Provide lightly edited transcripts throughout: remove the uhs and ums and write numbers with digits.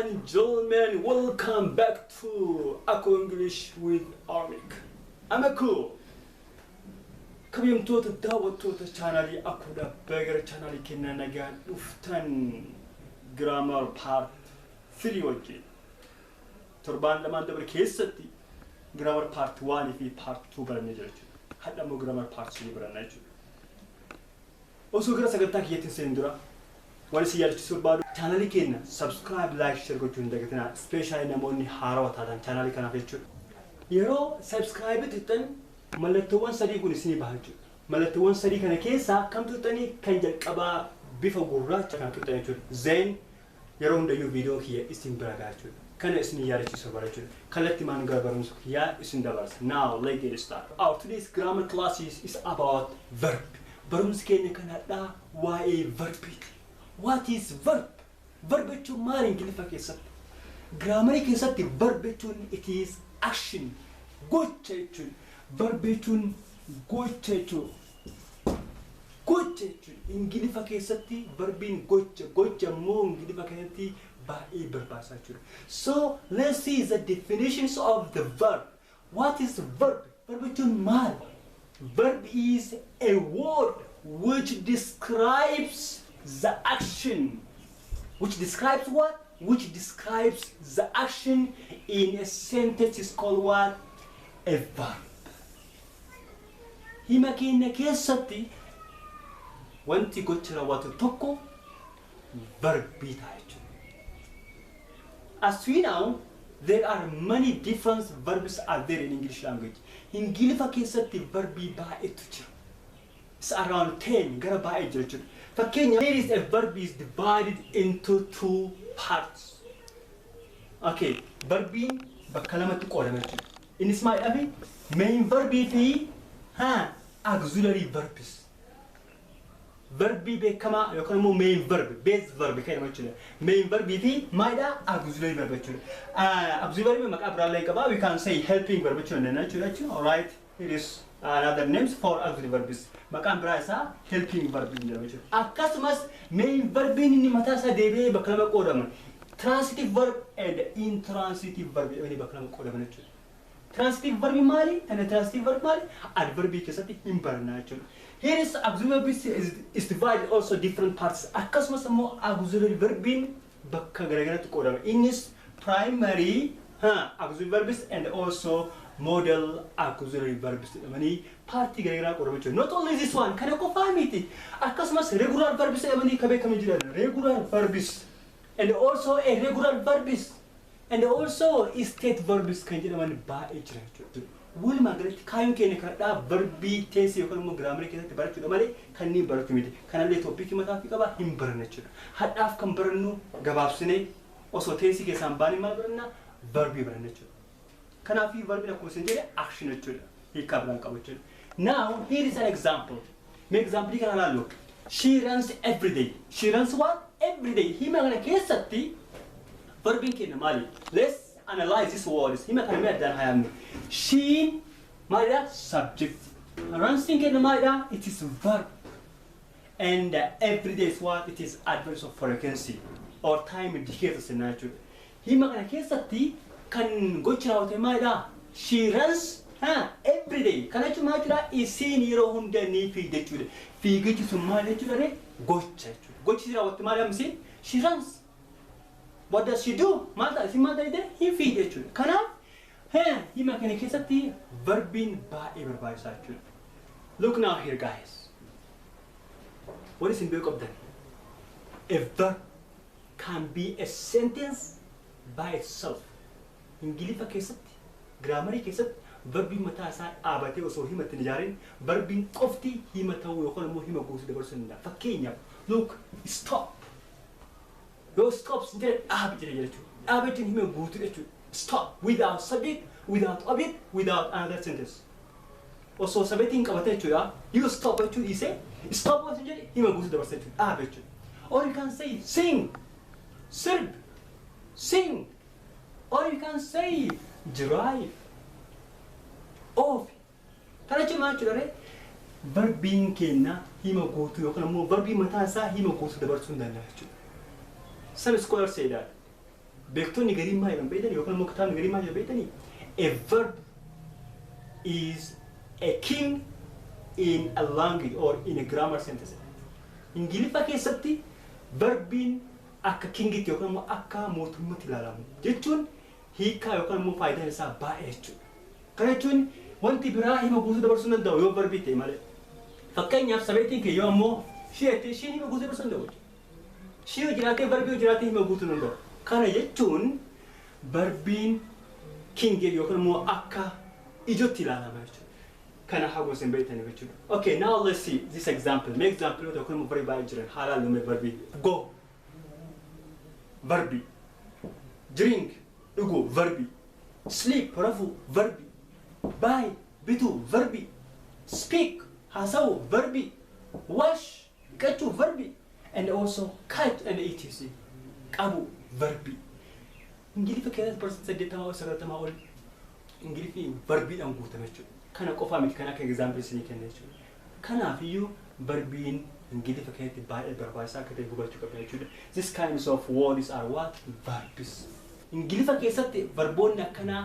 and gentlemen, welcome back to Aku English with Armic. I'm Aku. Kabajamtoota daawwattoota chaanaalii Akuudha gara chaanaalii keenyaa nagaan dhuftan grammar part 3 wajjin. Torbaan lamaan dabre keessatti grammar part 1 fi part 2 barannee jira jechuudha. Har'a immoo grammar part 3 barannaa jechuudha. Osoo gara sagantaa kiyyaatti hin seenin dura waan isin yaadachiisuu barbaadu chaanaalii keenya subscribe, like, share gochuu hin dagatinaa. Especially namoonni haarawaa taatan chaanaalii kanaaf jechuudha. Yeroo subscribe tuqxan mallattoowwan sadii kun isinii baha jechuudha. Mallattoowwan sadii kana keessaa kam tuqxanii kan jalqabaa bifa gurraacha kana tuqxan jechuudha. Then yeroo hundayyuu viidiyoo kiyya isin bira gaha jechuudha. Kana isin yaadachiisuu barbaada jechuudha. Kallattimaan gara barumsa kiyyaa isin dabarsa. Now let's get started. Our today's grammar class is about verb. Barumsi keenya kan har'aa waa'ee verbiiti. What is verb? Verb jechuun maali Ingiliffa keessatti? Grammarii keessatti verb jechuun it is action. Gocha jechuun. Verb jechuun gocha jechuudha. Gocha jechuun Ingiliffa keessatti verbiin gocha. Gocha immoo Ingiliffa keessatti baay'ee barbaachisaa jechuudha. So let's see the definitions of the verb. What is verb? Verb jechuun maal? Verb is a word which describes the action. Which describes what? Which describes the action in a sentence is called what? A verb. Hima keenya keessatti wanti gocha raawwatu tokko verbii ta'a jechuudha. As we know, there are many different verbs are there in English language. Ingiliffa keessatti verbii baay'eetu jira. It's around 10 gara baay'ee jira jechuudha. Fakkeenya, there is a verb is divided into two parts. Okay, verbiin bakka lamatti qoodama jechuudha. Innis maalidhaafi? Main verbii fi auxiliary verbs. Verbii beekamaa yookaan immoo main verb, base verb kan jedhamu jechuudha. Main verbii fi maalidha? Auxiliary verb jechuudha. Auxiliary maqaa biraallee qaba. We can say helping verb jechuudha jechuudha. Alright, it is another names for auxiliary verbs. Maqaan biraa isaa helping verb jedhama jechuudha. Akkasumas main verbiin inni mataa isaa deebi'ee bakka lama qoodama. Transitive verb and intransitive verb jedhamanii bakka lama qoodaman jechuudha. Transitive verb maali? And transitive verb maali? Adverbii keessatti hin barannaa jechuudha. Here is auxiliary verb is divided also different parts. Akkasumas immoo auxiliary verbiin bakka garagaraatti qoodama. Innis primary auxiliary verbs and also modal auxiliary verbs jedhamanii partii garagaraa qoodama jechuudha. Not only this one, kana qofaa miti. Akkasumas regular verbs jedhamanii kan beekaman jiran. Regular verbs and also irregular verbs and also state verbs kan jedhaman baay'ee jira jechuudha. Walumaa galatti kaayyoon keenya kanadhaa verbii tense yookaan immoo grammarii keessatti barachuudha malee kanneen barachuu miti. Kanallee topicii mataa ofii qaba hin baranna jechuudha. Hadhaaf kan barannu gabaabsinee osoo tense keessaan baanii maal baranna? Verbii baranna jechuudha. Kanaafii verbiin akkuma isin jedhe action jechuudha. Hiikkaa biraan qabu jechuudha. Now here is an example. Mee example kana ilaallu. She runs every day. She runs what? Every day. Hima kana keessatti verbiin keenya maali? Let's analyze these words. Hima kana mee addaan haa yaadnu. She maalidha? Subject. Runsing keenya maalidha? It is verb. And every day is what? It is adverbs of frequency or time indicators jennaa jechuudha. Hima kana keessatti kan gocha raawwate maalidha? She runs every day. Kana jechuun maal jechuudha? Isiin yeroo hunda ni fiigdi jechuudha. Fiigichi sun maal jechuudha ree? Gocha jechuudha. Gochi raawwatte maal jedhamsi? She runs. What does she do? Maal ta'a? Isin maal ta'e? Hin fiigdi jechuudha. Kanaaf hima kana keessatti verbiin baay'ee barbaachisaa jechuudha. Look now here, guys. What is in beeku qabdan? A verb can be a sentence by itself. Ingiliffa keessatti, grammarii keessatti verbiin mataa isaa dhaabatee osoo hima ittiin ijaarin verbiin qofti hima ta'uu yookaan immoo hima guutuu dabarsuu danda'a. Fakkeenyaaf, look, stop. Yoo stop sin jedhe dhaabi jedhe jechuudha. Dhaabi jechuun hima guutuu jechuudha. Stop without subject, without object, without another sentence. Osoo subjectiin qabate jechuudha. You stop jechuu dhiisee stop osoo jedhe hima guutuu dabarsa jechuudha. Dhaabi jechuudha. Or you can say sing, sirb, sing. Or you can say drive, oofi. Kana jechuun maal jechuudha ree? Verbiin keenya hima guutuu yookaan immoo verbii mataa isaa hima guutuu dabarsuu hin danda'a jechuudha. Some scholars say that Beektonni gariin maal jedhan beektanii yookaan immoo kitaabni gariin maal jedhan beektanii? A verb is a king in a language or in a grammar sentence. Ingiliffa keessatti verbiin akka kingitti yookaan immoo akka mootummaatti ilaalamu jechuun hiikaa yookaan immoo faayidaan isaa baay'ee jechuudha. Kana jechuun wanti biraa hima guutuu dabarsuu hin danda'u yoo verbii ta'e malee. Fakkeenyaaf subjectiin kee yoo ammoo she jettee sheen hima guutuu dabarsuu hin danda'u. She yoo jiraatee verbii yoo jiraatee hima guutuu hin danda'u. Kana jechuun verbiin king yookaan immoo akka ijootti ilaalama jechuudha. Kana hagoo isin beektanii jechuudha. Okay, now let's see this example. Mee example yookaan immoo verbii baay'ee jiran haala lume verbii. Go. Verbii. Drink. Dhuguu. Verbii. Sleep. Rafuu. Verbii. Buy. Bituu. Verbii. Speak. Haasa'uu. Verbii. Wash. Dhiqachuu. Verbii. And also catch and etc. Qabu. Verbii. Ingiliffa keessatti 80% ol 90 ol Ingiliffi verbiidhaan guutame jechuudha. Kana qofaa miti kan akka example isinii kenna jechuudha. Kanaafiyyuu verbiin Ingiliffa keessatti baay'ee barbaachisaa akka ta'e hubachuu qabna jechuudha. This kinds of words are what? Verbs. Ingiliffa keessatti verboonni akkanaa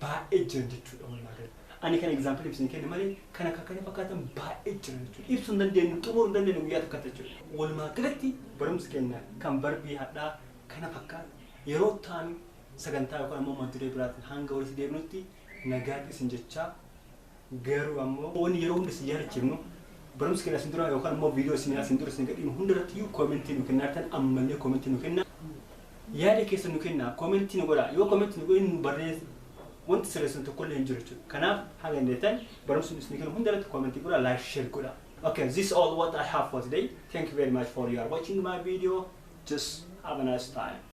baay'ee jiran jechuudha walumaa galatti. Ani kan example isinii kenne malee kan akka kana fakkaatan baay'ee jiran jechuudha. Ibsuu hin dandeenyu, xumuruu hin dandeenyu guyyaa tokkotti jechuudha. Walumaa galatti barumsi keenya kan verbii hadhaa kana fakkaata. Yeroo ta'an sagantaa yookaan immoo mata duree biraatiin hanga walitti deebinutti nagaatti isin jechaa, garuu ammoo wanni yeroo hunda isin yaadachiifnu barumsa keenya isin dura yookaan immoo viidiyoo isin asin dura isin gadhiinu hunda irratti iyyuu commentii nu kennaa jirtan. Ammallee commentii nu kennaa, yaada keessa nu kennaa, commentii nu godhaa. Yoo commentii nu godhin nu barreessa wanti sirreessan tokkollee hin jiru jechuudha. Kanaaf haga dandeettan barumsa isin kennu hunda irratti commentii godhaa, like, share godhaa. Okay, this is all what I have for today. Thank you very much for your watching my video. Just have a nice time.